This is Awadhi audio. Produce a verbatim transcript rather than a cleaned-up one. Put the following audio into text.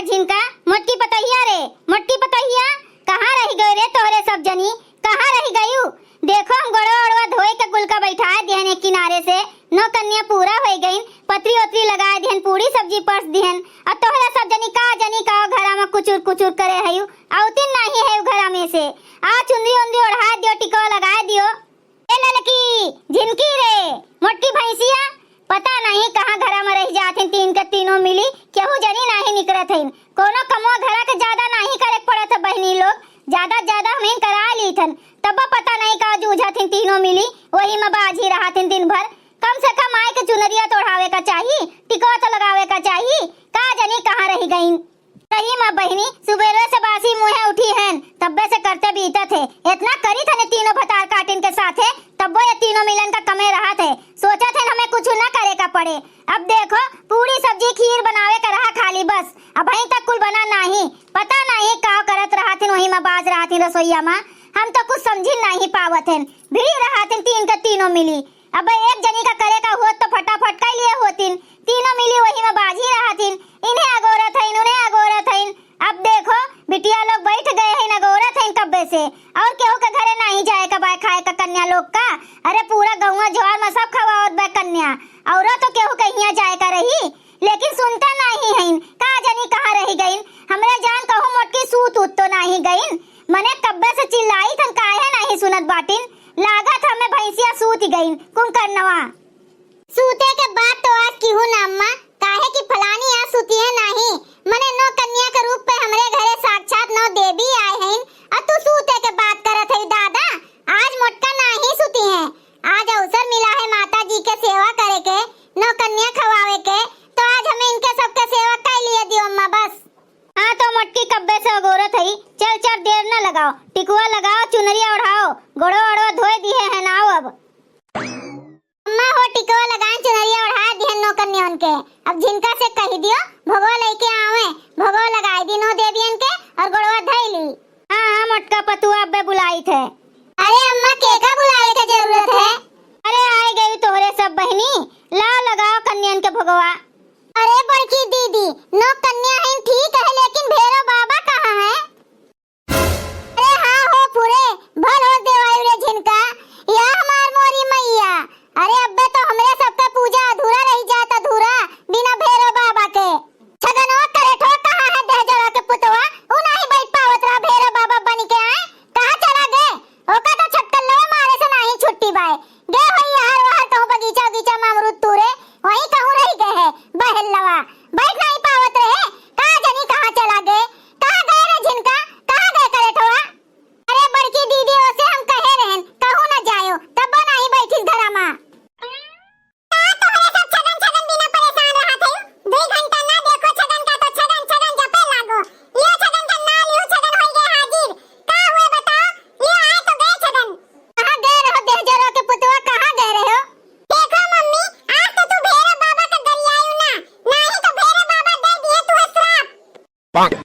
झिनका, मोटकी पतोहिया रे, मोटकी पतोहिया, कहाँ रहि गयो रे तोहरे सब जनी, कहाँ रहि गयू? देखो हम गोड़वा ओड़वा धोए के कुल का बैठाए दिहन एक किनारे से, नौ कन्या पूरा होइ गइन, पतरी ओतरी लगाए दिहन, पूड़ी सब्जी परस दिहन, अउर तोहरे सब जनी का जनी का घरा में कुचुर कुचुर करे हयू, अउतिन नाहीं है घरा में से। आ चुंदरी उंदरी ओढ़ाए दियो, टिकवा लगाए दियो। ए ललकी, झिनकी रे, मोटकी भैंसिया, पता नाहीं कहाँ घरा में रहि जात हइन, तीन के तीनों मिली, केहू जनी नाहीं निकरत हइन। कोनो कमवा घरा के ज्यादा नाहीं करे के पड़त है बहिनी लोग, ज्यादा ज्यादा हमहिन करा लीत हन, तब पता नाहीं का जूझत हइन तीनों मिली, वही में बाझी रहत हइन दिन भर। कम से कम आए के चुनरिया तो ओढ़ावे का चाही, टिकवा तो लगावे का चाही, का जनी कहाँ रहि गइन। सही में बहिनी, सुबेरे से बासी मुँहे उठी हन, तब्बे से करते बीतत है। एतना करी थने तीनों भतार काटिन के साथे, तब्बो ये तीनों मिलन का कमे रहत है। सोचत हन हमें कुछ ना करे का पड़े। अब देखो, पूड़ी सब्जी खीर बनावे का रहा खाली बस। अबहीं तक कुल बना नाहीं, पता नाहीं का करत रहत हन, वही में बाज रहत हन रसोइया में। हम तो कुछ समझी नाहीं पावत हन, भिड़ी रहत हन तीन के तीनों मिली। अब एक जनी का करे का होत तो फटाफट कइ लिए होतिन, तीनों मिली वही में बाझी रहतिन, इन्हें अगोरत हइन, उन्हें अगोरत हइन। अब देखो, बिटिया लोग बैठ गए हइन, अगोरत हइन कब्बे से, अउर केहू के घरे नाहीं जाए का बाय खाए का कन्या लोग का। अरे पूरा गौवा जवार में सब खवावत बा कन्या, अउरो तो केहू के हियाँ जाए का रही, लेकिन सुनते नाहीं हइन, का जनी कहाँ रहि गइन। हमरे जान कहूँ मोटकी सूत उत तो नाहीं गइन, मने कब्बे से चिल्लाइत हन काहे नाहीं सुनत बाटिन। लागत हमें भैंसिया सूत गइन कुंभकर्णवा। सूते के बात तो आज किहू ना अम्मा, काहे कि फलानी आज सुतिहे नाहीं, मने नौ कन्या के रूप पे हमरे घरे साक्षात नौ देवी आए हइन, अउर तू सूते के बात करत हई दादा। आज मोटका नाहीं सुतिहे, आज अवसर मिला है माता जी के सेवा करे के, नौ कन्या खवावे के, तो आज हमें इनके सबके सेवा कर लिए दियो अम्मा बस। हाँ तो मोटकी कब्बे से अगोरत हई, चल चल देर न लगाओ, टिकुआ लगाओ, चुनरिया ओढ़ाओ, गोड़वा ओड़वा धोए दिहे हन, आओ अब। अम्मा हो टिकवा लगाए चुनरिया ओढ़ाए दिहन नौ कन्यन के। अब झिनका से कहि दियो भोगवा लइके आवे, भोगवा लगाए दी नौ देवियन के अउर गोड़वा धइ ली। हाँ हाँ मोटका पतुआ अब्बे बुलाइत है। अरे अम्मा केका बुलाए के जरूरत है? अरे आइ गई तोहरे सब बहिनी, लाओ लगाओ कन्यन के भोगवा। अरे बड़की दीदी, नौ कन्या हइन ठीक है लेकिन भैरव बाबा कहाँ है? अरे हाँ हो फुरे, भल होस देवायु रे झिनका, या हमार मोरी मइया। अरे अब्बे तो हमरे सबका पूजा अधूरा रहि जात, अधूरा, बिना भैरव बाबा के। छगनवा करेठवा कहाँ है देहजरवा के पुतवा? उ नाहीं बैठ पावत रहा भैरव बाबा बनि के, आए? कहाँ चला गए? ओका तो छटकल्लवा मारे से नाहीं छुट्टी बाय। गए होई यार वहर कहूँ बगीचा उगीचा में अमरूद तूरे, वहीं कहूँ रहि गए है बहल्लवा। बैठ नाहीं पावत रहे, का जनी कहाँ चला गए? कहाँ गए रे झिनका? कहाँ गए करेठवा? अरे बड़की दीदी, ओसे हम कहे रहेन, कहूँ न जायो, तब्बो नाहीं बैठिस घरा मा। का तोहरे सब छगन छगन बिना परेशान रहत हयू? दुई घंटा ना देखो छगन का तो छगन छगन जपे लागो। लियो छगन का नाम, लियो छगन होई गए हाजिर। का हुए बताओ? लियो आए तो गए छगन। कहाँ गए रहो देहजरो के पुतवा, कहाँ गए रहो? देखो मम्मी, आज तो तू भैरव बाबा का गरियायू ना, नाही तो भैरव बाबा दे दिए तुहे श्राप।